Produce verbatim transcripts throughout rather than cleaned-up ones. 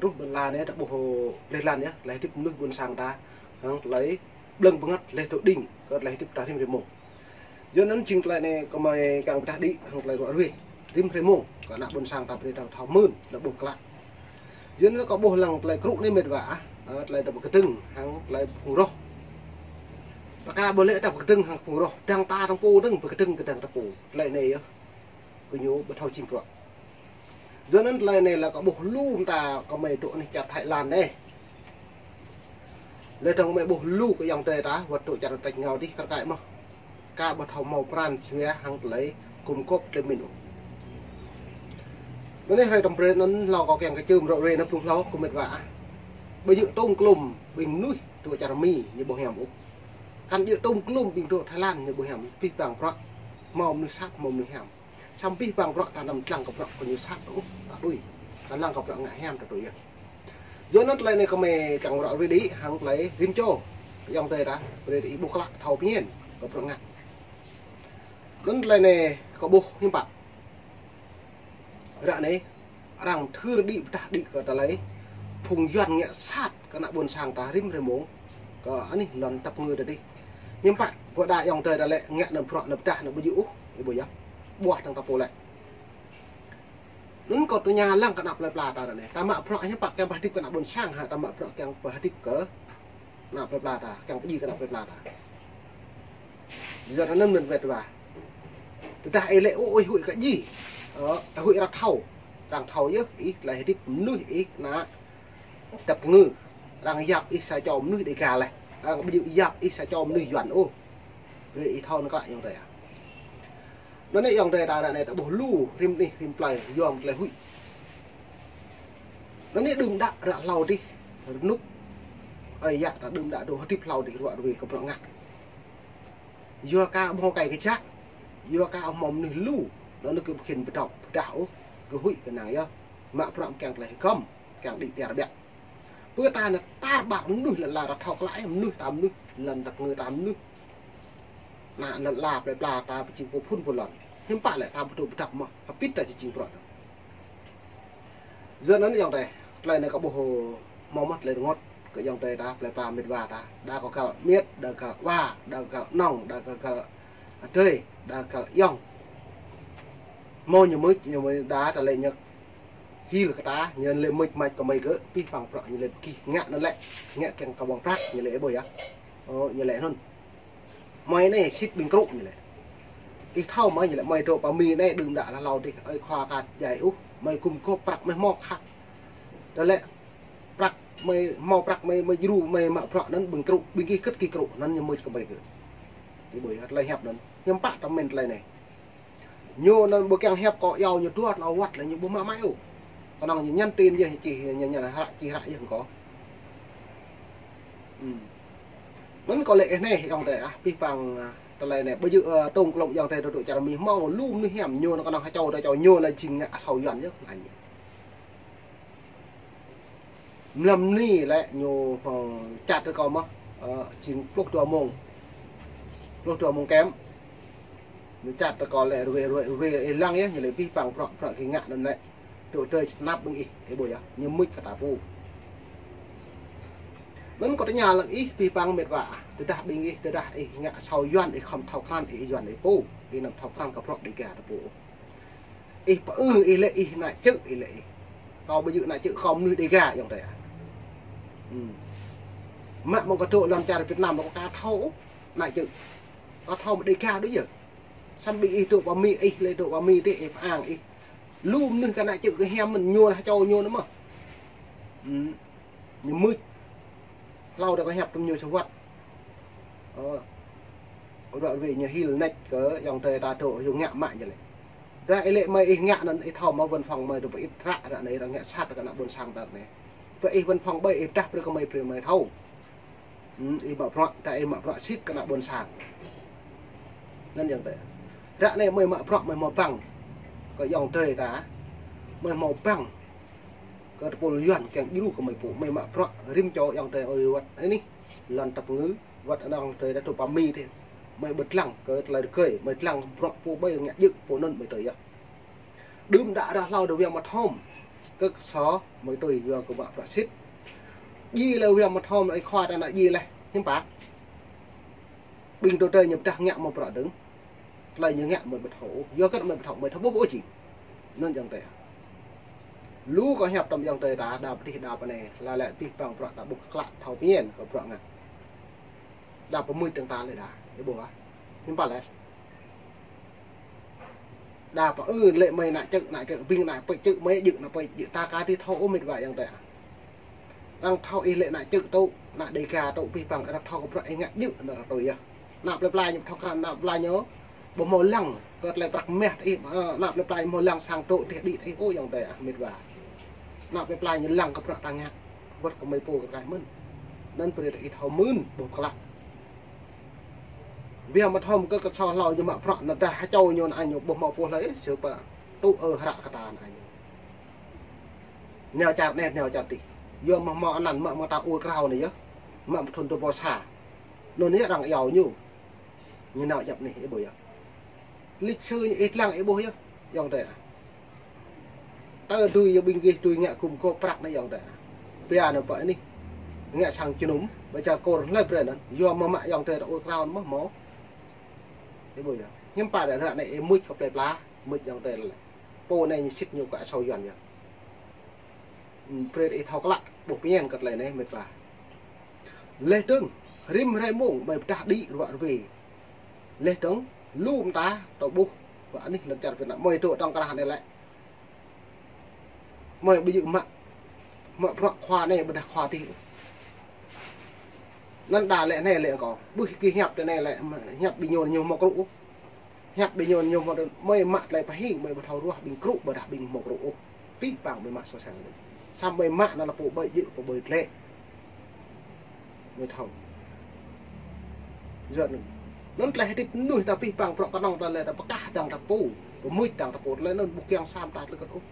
Truh ƀơi lŏn anai ta ƀuh lĕ lŏn yơh, tơlơi hơdip mơnuih ƀôn sang ta, hăng tơlơi blơ̆ng bơngăt, tơlơi tŭ đing kơ tơlơi hơdip ta rĭm hrơi mông. Yua anŭn jing tơlơi anai kơmơi kiăng pơdah đĭ hăng tơlơi ruă ruê rĭm hrơi mông kơ ană ƀôn sang ta brơi ta thâo mơ̆n, tơlơi ƀuh klă. Yua anŭn kâo ƀuh lăng tơlơi krŭ anai mĕt wa ah, ơ, tơlơi ta pơkơdơ̆ng hăng tơlơi phung roh. Rơka ƀơi lĕ ta pơkơdơ̆ng hăng phung roh, dăng ta dăng pô dơ̆ng pơkơdơ̆ng kơ dăng ta pô. Tơlơi anai yơh, kơ ñu ƀu thâo jing bruă. Yua anŭn tơlơi anai lĕ kâo ƀuh lu mơta kơmơi dŏ anih čar Thái Lan anai. Lĕ dơ̆ng kơmơi ƀuh lu kơ ayŏng adơi ta, wơ̆t dŏ čar tač ngao dih kar kaĭ mơ̆n. Ka ƀu thâo hmâo pran jua hăng tơlơi gum gôp tơlơi pơmĭn ôh. Anŭn anai hrơi tơm brơi anŭn hlâo kâo kiăng kơ čơm rŏ ruê anŭn blung hlâo kơ mĕt wa ah. Ƀu djơ̆ tŏng klŏm ƀing mơnuih dŏ čar Mi ñu ƀu hiam ôh. Kăn djơ̆ tŏng klŏm ƀing dŏ Thái Lan ñu ƀu hiam, abih bang bruă hmâo mơnuih sat, hmâo mơnuih hiam. Samơ̆ abih bang bruă ta anăm lăng kơ bruă kơ ñu sat ôh, ta tui. Ta lăng kơ bruă ngă hiam ta tui yơh. Yua anŭn tơlơi anai kơmơi kiăng rŏ ruê đĭ hăng tơlơi rĭm čô ayŏng adơi ta, brơi ta ih ƀuh klă thâo pơñen kơ bruă ngă. Anŭn tơlơi anai kâo ƀuh hiư̆m pă. Ră anai arăng thâo đĭ pơdah đĭ kơ tơlơi phung Yuan ngă sat kơ ană ƀôn sang ta rĭm hrơi mông kơ anih lŏn tơpơngư ta dih. Hiư̆m pă, ƀôdah ayŏng adơi ta lĕ ngă anŭn bruă anŭn pơdah anŭn ƀu djơ̆ ôh, ih ƀuh yơh. Ƀuh dăng ta pô lĕ. Anŭn kâo tơña lăng kơ ană plơi pla ta ră anai. Ta mă bruă hiư̆m pă kiăng pơhơdip kơ ană ƀôn sang hă, ta mă bruă kiăng pơhơdip kơ ană plơi pla ta, kiăng pơdjai kơ ană plơi pla ta. Yua anŭn mơ̆n wơ̆t wa. Tơdah ih lĕ ôh, ih huĭ kơ djai. Ơ, huĭ arăng thâo. Arăng thâo yơh, ih tơlơi hơdip mơnuih ih ană tơpơngư. Arăng yap ih sa čô mơnuih Đêga laih. Arăng ƀu djơ̆ yap ih sa čô mơnuih Yuan ôh. Brơi ih thâo anŭn kơ ayŏng adơi ah. Anŭn anai ayŏng adơi ta ră anai ta ƀuh lu rĭm anih rĭm plơi yom tơlơi huĭ. Anŭn anai đưm đă ră hlâo dih, rơnŭk ơi yă ta đưm đă dŏ hơdip hlâo dih ruă ruê kơ bruă ngă. Yua ka ƀu hmâo kai kơjăp, yua ka ƀu hmâo mơnuih lu, anŭn anai kơ ƀu khĭn pơdŏp pơdah ôh, kơ huĭ kơ năng yơh. Mă bruă kiăng tơlơi hơgŏm, kiăng đĭ tiar ƀiă. Pơ ta anai tar ƀar mơnuih lŏn la arăng thâo klă, mơnuih ta mơnuih lŏn tơpơngư ta mơnuih. Ană lŏn la plơi pla ta pơjing pô phŭn pô lŏn. Hiư̆m pă lĕ ta ƀu dŏ pơdŏp mơ̆n, hơbĭt ta či jing bruă ta. Yua anŭn ayŏng adơi, tơlơi anai kâo ƀuh hmâo mơ̆n tơlơi rơngot kơ ayŏng adơi ta, plơi pla mĕt wa ta. Đa kơ găl mĕt, đa găl wa, đa găl nŏng, đa găl adơi, đa găl ayŏng. Hmâo ñu mưč, ñu mưč đa tơlơi ñu hil kơ ta, ñu lĕ mưč mač kơmơi gơ̆, abih bang bruă ñu lĕ pơgih ngă anŭn lĕ, ngă kiăng kơ ƀơ̆ng prăk ñu lĕ ih ƀuh yơh. Ơ, ñu lĕ anŭn. Mơi anai sĭt ƀing krŭ ñu lĕ. Ih thâo mơi ñu lĕ mơi dŏ pơ Mi anai đưm đă hlâo hlâo dih, ơi khua ka djai ôh, mơi gum gôp prăk mơi hmâo khă. Tơlơi prăk mơi hmâo prăk mơi, mơi djru mơi mă bruă anŭn ƀing krŭ, ƀing gih kơ̆t gih krŭ, anŭn ñu mưč kơmơi gơ̆. Ih ƀuh yơh tơlơi hiăp anŭn. Hiư̆m pă ta mĭn tơlơi anai. Ñu anŭn ƀu kiăng hiăp kơ iâu ñu dua tơlơi wơ̆t lĕ ñu ƀu mă mai ôh. Kơnơ̆ng ñu nhắn tin yơh, čih ñu, ñu hră, čih hră yơh kơ. Hm. Anŭn kâo lĕ ih anai ayŏng adơi ah, abih bang, ah, tơlơi anai. Ƀu djơ̆, ơ, tŏng klŏm ayŏng adơi dŏ čar Mi hmâo lu mơnuih hiam, ñu anŭn kơnơ̆ng ha čô dŏ čô ñu lĕ jing ngă asâo Yuan yơh anai. Mlam anai lĕ ñu, ơ, chat kơ kâo mơ̆n, ơ, jing pluh dua mông. Pluh dua mông kem. Ñu chat kơ kâo lĕ ruê, ruê, ruê ih lăng yơh, ñu lĕ abih bang bruă, bruă gih ngă anŭn lĕ. Dŏ tơlơi tơnap ƀing ih, ih ƀuh yơh, ñu mưč kơ ta pô. Anŭn kâo tơña lăng ih abih bang mĕt wa, tơdah ƀing ih, tơdah ih ngă asâo Yuan, ih khŏm thâo krăn, ih Yuan ih pô, ih anăm thâo krăn kơ bruă Đêga ta pô. Ih pơ-ư ih lĕ ih ană čư̆ ih lĕ ih. Kâo ƀu djơ̆ ană čư̆, kâo mơnuih Đêga ayŏng adơi ah. Hm. Mă mơ̆ng kâo dŏ lŏn čar Việt Nam lĕ kâo ka thâo ană čư̆. Kâo thâo mơ̆ng Đêga đôč yơh. Samơ̆ ƀing ih dŏ pơ Mi, ih lĕ dŏ pơ Mi dih, ih pơ-ang ih. Lu mơnuih kơ ană čư̆ kơ hiam mơ̆n, ñu lah čô ñu anŭn mơ̆n. Hm. Ñu mưč. Hlâo dih kâo hiăp tơm ñu sa wơ̆t. Ơ, ruă ruê ñu hil nač kơ ayŏng adơi ta dŏ, yua ngă mă ñu lĕ. Tơdah ih lĕ mơi ih ngă anŭn ih thâo mơ̆ văn phòng mơi dŏ pơ-ĭt hră ră anai arăng ngă sat kơ ană ƀôn sang ta ră anai. Pơ ih văn phòng ƀơi ih pơdah brơi kơ mơi brơi mơi thâo. Hm, ih mă bruă, tơdah ih mă bruă sĭt kơ ană ƀôn sang. Anŭn ayŏng adơi. Ră anai mơi mă bruă mơi hmâo băng. Kơ ayŏng adơi ta, mơi hmâo băng. Kơ tơpul Yuan kiăng djru kơ mơi pô, mơi mă bruă rĭm čô ayŏng adơi ơi wơ̆t anih lŏn tơpơngư, wơ̆t anŏ ayŏng adơi ta dŏ pơ Mi dih. Mơi ƀu lăng kơ tơlơi rơgơi, mơi lăng bruă pô ƀơi ngă djơ̆ pô anŭn mơi tui yơh. Đưm đă ră hlâo dih wơ̆t mơ̆ thom. Kơ kơsô, mơi tui yua kơ mă bruă sĭt. Djai lĕ wia mơthom ơi khua ta nă djai lĕ, hiư̆m pă. Ƀing tơ tơi ñu pơdah ngă mă bruă dơ̆ng. Tơlơi ñu ngă mơi ƀu thâo, yua kơ mơi ƀu thâo, mơi thâo ƀuh ôh jing. Anŭn ayŏng adơi. Lu kơ hiăp tơm ayŏng adơi ta, đa pơdih đa pơnai, lăi lĕ pih pang bruă ta ƀuh klă thâo pơñen kơ bruă ngă. Đa pơmưč tơ̆ng ta lĕ đa, ih ƀuh ah. Hiư̆m pă lĕ. Đa pơ ư lĕ mơi nă čư̆, nă čư̆, ƀing nă pơi čư̆, mơi djơ̆ nă pơi djơ̆ ta ka ti thâo ôh mĕt wa ayŏng adơi. Arăng thâo ih lĕ nă čư̆ tŭ, nă Dega tŭ, pih pang arăng thâo kơ bruă ih ngă djơ̆ nă arăng tui yơh. Nă plơi pla ñu thâo krăn, nă pla ñu ƀu hmâo lăng, kơ tơlơi prăk meh tơ ih, ơ, nă plơi pla ñu hmâo lăng sang tŭ, tih đĭ tơ ih ôh ayŏng adơi ah, mĕt wa. Nă plơi pla ñu lăng kơ bruă ta ngă, wơ̆t kơ mơi pô kơ tơlơi mơ̆n. Anŭn brơi tơ ih thâo mưn, ƀuh klă. Wia mơthom kơ kơsô hlâo ñu mă bruă nă dah hơčâo ñu nă ñu ƀu hmâo pô hlơi, ih, sơ pă tŭ ơ hră kơ ta nă ñu. Nao čar anai, nao čar tih. Yua mă hmâo anăn mă mơta ur krao anai yơh. Mă mơthun tơ pô sa. Anŭn yơh arăng iâu ñu. Ñu nao djăp anai, ih ƀuh yơh. Lịch sử ñu ih lăng ih ƀuh yơh, ayŏng adơi ah. Tơ tui yơh ƀing gih tui ngă gum gôp prăk anai ayŏng adơi ah. Pia nă pơ anih. Ngă sang jơnum, ƀơi čar Kur hlơi brơi anŭn. Yua mă mă ayŏng adơi ta ur krao anŭn mơ̆ hmâo. Ih ƀuh yơh. Hiư̆m pă đa ră anai ih mưč kơ plơi pla, mưč ayŏng adơi lĕ. Pô anai ñu sĭt ñu kơ asâo Yuan yơh. Brơi ih thâo klă, ƀuh pơñen kơ tơlơi anai mĕt wa. Leh dơ̆ng, rĭm hrơi mông, mơi pơdah đĭ ruă rơwe. Leh dơ̆ng, lu mơta, tơ ƀuh, ruă anih lŏn čar Việt Nam, mơi dŏ tŏng krah anai lĕ. Mơi ƀu djơ̆ mă, mă bruă khua anai, ƀôdah khua tih. Anŭn đa lĕ anai lĕ kâo, ƀuh kơ hiăp tơ anai lĕ, hiăp ƀing ñu ñu hmâo krŭ ôh. Hiăp ƀing ñu ñu hmâo, mơi mă tơlơi pơhing, mơi ƀu thâo ruah ƀing krŭ ƀôdah ƀing hmâo krŭ ôh. Pih pang mơi mă sô sang anai. Samơ̆ mơi mă nă lĕ pô ƀơi djơ̆, pô ƀơi tlĕ. Mơi thâo. Yua anŭn. Anŭn tơlơi hơdip mơnuih ta pih pang bruă kơnơ̆ng ta lĕ ta pơkah dăng ta pô. Pơmưč dăng ta pô. Tơlơi anŭn ƀu kiăng sa mơta tơlơi kơt ôh.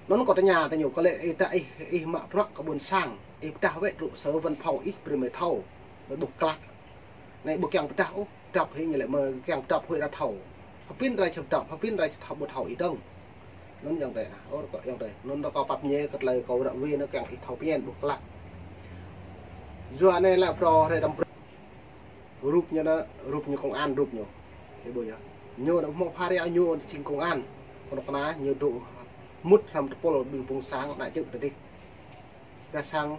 Anŭn kâo tơña tơ ñu kơ lĕ ih ta ih, ih mă bruă kơ ƀôn sang. Ih pơdah wĕ trụ sở văn phòng ih brơi mơi thâo. Mơi ƀuh klă. Anai ƀu kiăng pơdah ôh. Dăp hĭ ñu lĕ mơi kiăng dăp huĭ ră thâo. Hơpĭn rai čơp dăp, hơpĭn rai čơp thâo ƀu thâo ih dơ̆ng. Anŭn ayŏng adơi ah, ơ kơ ayŏng adơi. Anŭn kâo pap ñe kơ tơlơi kâo ră wĕ nă kiăng ih thâo pơñen ƀuh klă. Yua anai lĕ phrâo hrơi tơm phrâo. Rup ñu nă, rup ñu công an rup ñu. Ih ƀuh yơh. Ñu nă hmâo pha ria ñu jing công an. Kơnuk kơna ñu dŏ mŭt hrăm tơpul ƀing phung sang nă čư̆ tơ dih. Kơ sang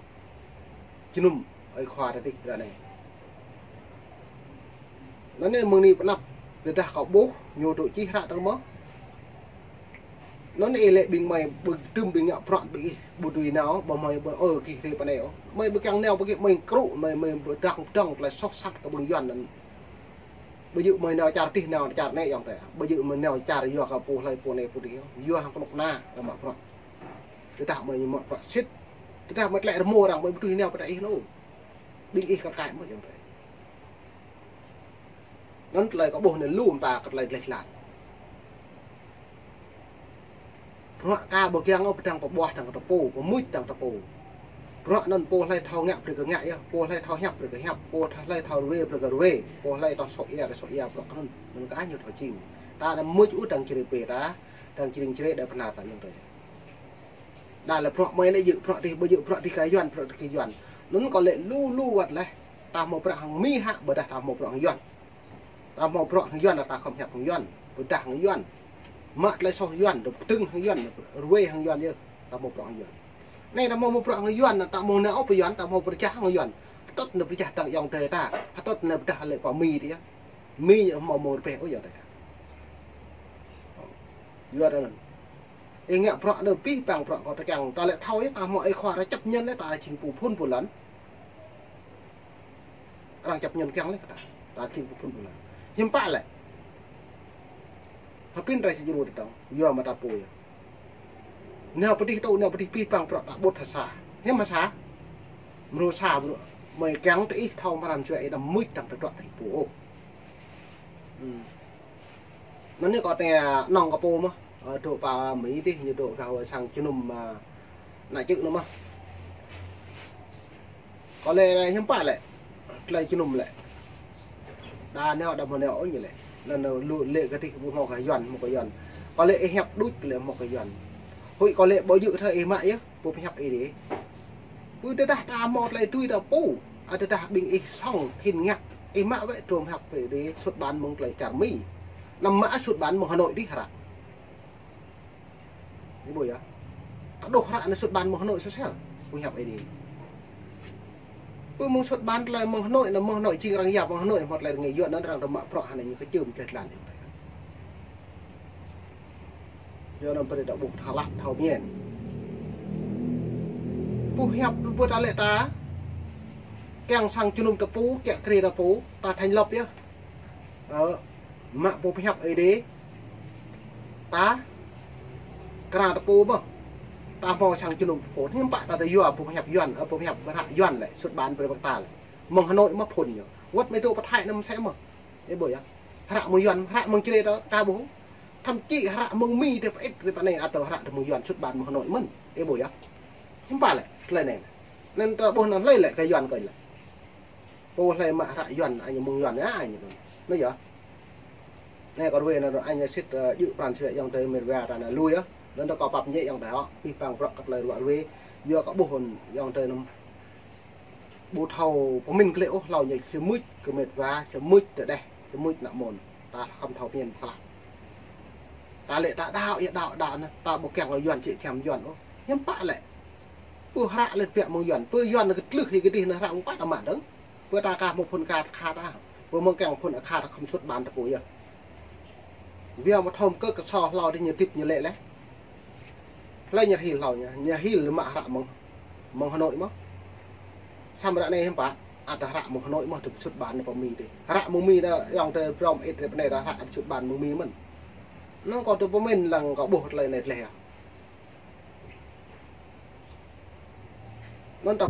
jơnum ơi khua tơ dih ră anai. Anŭn anai mơ̆ng anai pơ anăp, tơdah kâo ƀuh, ñu dŏ čih hră tơ̆ng mơ̆. Anŭn anai lĕ ƀing mơi ƀu tơm ƀing ngă bruă ƀing ih, ƀu dưi nao, ƀu mơi ƀu ơ gih rê pơ anai ôh. Mơi ƀu kiăng nao ƀu gih mơi krŭ, mơi, mơi ƀu dăng dăng tơlơi soh sat kơ ƀing Yuan anŭn. Ƀu djơ̆ mơi nao čar tih nao čar anai ayŏng adơi. Ƀu djơ̆ mơi nao čar yua kơ pô hlơi pô anai pô dih. Yua hăng kơnuk kơna kơ mă bruă. Tơdah mơi ñu mă bruă sĭt. Tơdah mơi tlĕ rơmô arăng mơi ƀu dưi nao pơdah ih anŭn. Ƀing ih kar kaĭ mơ̆ ayŏng adơi. Anŭn tơlơi kâo ƀuh anai lu mơta kơ tơlơi gleh glan. Bruă ka ƀu kiăng ôh pơdăng pơƀuah dăng tơ pô, pơmưč dăng tơ pô. Bruă anŭn pô hlơi thâo ngă brơi kơ ngă yơh, pô hlơi thâo hiăp brơi kơ hiăp, pô hlơi thâo rơwe brơi kơ rơwe, pô hlơi thâo sô ia brơi sô ia bruă anŭn. Anŭn kơ ñu thâo čim. Ta đa mưč ôh dăng čơrê pê ta, dăng čơring čơrê đa pơnar ta ayŏng adơi. Đa lĕ bruă mơi anai djơ̆ bruă tih, ƀu djơ̆ bruă tih kơ Yuan, bruă tih kơ Yuan. Anŭn kâo lĕ lu lu wơ̆t leh. Ta hmâo bruă hăng Mi hă, ƀôdah ta hmâo bruă hăng Yuan. Ta hmâo bruă hăng Yuan, ta khŏm hiăp hăng Yuan, pơdah hăng Yuan. Mă tơlơi soh Yuan, dŏ pơdơ̆ng hăng Yuan, rơwe hăng Yuan yơh, ta hmâo bruă hăng Yuan. Anai ta hmâo, hmâo bruă hăng Yuan, ta hmâo nao pơ Yuan, ta hmâo pơrơjah hăng Yuan. Hơtŭt nao pơrơjah dăng ayŏng adơi ta, hơtŭt nao pơdah lĕ pơ Mi tih yơh. Mi ñu hmâo mơ̆ng rơbeh ôh ayŏng adơi ta. Yua anŭn. Ih ngă bruă anŭn pih pang bruă kâo tơkeng, ta lĕ thâo yơh, ta hmâo ơi khua arăng chấp nhận lĕ, ta jing pô phŭn pô lăn. Arăng chấp nhận kiăng lĕ kơ ta. Ta jing pô phŭn pô lăn. Hiư̆m pă lĕ. Hơpĭn rai sa djru tơdang. Yua mă ta pô yơh. Nao pơdih tŭ, nao pơdih pih pang bruă ta ƀuh ha sa. Hiư̆m ha sa. Mrô sa mrô. Mơi kiăng tơ ih thâo mơran jua ih đăm mưč dăng tơdruă tơ ih pô ôh. Hmm. Anŭn anai kâo tơña nŏng kơ pô mơ̆, ơ, dŏ pơ Mi tih, ñu dŏ rao sang jơnum, ơ, nă čư̆ anŭn mơ̆. Kâo lĕ hiư̆m pă lĕ, tơlơi jơnum lĕ. Đa nao, đa hmâo nao ôh ñu lĕ. Anŭn lu lĕ kơ tih ƀu hmâo kơ Yuan, hmâo kơ Yuan. Kâo lĕ ih hiăp đôč kơ lĕ hmâo kơ Yuan. Huĭ kâo lĕ ƀu djơ̆ thâo ih mă yơh, pô pơhiăp Ơi Adai. Pô tơdah ta hmâo tơlơi tui ta pô, a tơdah ƀing ih sŏng hin ngă, ih mă wơ̆t trôm pơhiăp Ơi Adai, sut ƀan mơ̆ng tơlơi čar Mi. Anăm mă sut ƀan mơ̆ng Hà Nội dih hră. Ih ƀuh yơh. Adoh hră anai sut ƀan mơ̆ng Hà Nội sosel, pô pơhiăp Ơi Adai. Pô mơ̆ng sut ƀan tơlơi mơ̆ng Hà Nội, anŭn mơ̆ng Hà Nội jing arăng yap mơ̆ng Hà Nội, hmâo tơlơi rơngai Yuan anŭn arăng tơ mă prŏ hơnai ñu kơčưm tơlơi tlan. Yua anŭn brơi ta ƀuh thâo lăp thâo mơñen. Pô pơhiăp pô ta lĕ ta kiăng sang jơnum ta pô, kiăng krê ta pô, ta thành lập yơh. Ơ, mă pô pơhiăp Ơi Adai. Ta krăn ta pô mơ̆n. Ta hmâo sang jơnum ta pô. Hiư̆m pă ta tơ yua pô pơhiăp Yuan, ơ, pô pơhiăp hră Yuan lĕ, sut ƀan brơi ƀơi ta lĕ. Mơ̆ng Hà Nội mơ̆n phŭn ñu. Wơ̆t mơ̆ng tơ pơ Thái anŭn mơsĕ mơ̆n. Ih ƀuh yơh. Hră mơ̆ng Yuan, hră mơ̆ng Jrai ta, ta ƀuh. Thậm chí hră mơ̆ng Mi tơ pơ-ĭt rĭm anai ăt tơ hră tơ mơ̆ng Yuan sut ƀan mơ̆ng Hà Nội mơ̆n. Ih ƀuh yơh. Hiư̆m pă lĕ, tơlơi anai. Anŭn ta ƀuh anŭn hlơi lĕ kơ Yuan kơ lĕ. Pô hlơi mă hră Yuan, anai mơ̆ng Yuan, anai anŭn. Anai yơh. Anai kâo ruai anŭn, anai sĭt, ơ, djơ̆ pran jua ayŏng adơi mĕt wa ta anai lui yơh. Anŭn ta kâo pap ñĕ ayŏng adơi hŏ. Pih pang prŏ kơ tơlơi ruă ruai. Yua kâo ƀuh anŭn ayŏng adơi anŭn. Ƀu thâo pơmĭn glaĭ ôh, hlâo ñu čơmưč kơ mĕt wa, čơmưč tơdeh, čơmưč ană mơnuih. Ta khŏm thâo pơmĭn pơklah. Ta lĕ ta đaŏ, yơh đaŏ, đaŏ anŭn, ta ƀu kiăng Yuan čĭ kiăng Yuan ôh. Hiư̆m pă lĕ. Pô hră lĕ biă mơ̆ng Yuan. Pô Yuan anŭn kơ tlưh hĭ kơdih anŭn hră mơ̆ng pă ta mă dơ̆ng. Pô ta ka hmâo phŭn akha, akha ta. Pô mơ̆ng kiăng phŭn akha ta khŏm sut ƀan ta pô yơh. Biă mă thâo mơ̆ng kơ kơsô hlâo dih ñu tĭp ñu lĕ leh. Hlơi ñu hil hlâo ñu, ñu hil mă hră mơ̆ng, mơ̆ng Hà Nội mơ̆n. Samơ̆ ră anai hiư̆m pă, ăt tơ hră mơ̆ng Hà Nội mơ̆n tơ sut ƀan pơ Mi dih. Hră mơ̆ng Mi anŭn ayŏng adơi prŏ mơ-ĭt rĭm anai tơ hră sut ƀan mơ̆ng Mi mơ̆n. Anŭn kâo tơ pơmĭn lăng kâo ƀuh tơlơi anai tơleh yơh. Anŭn ta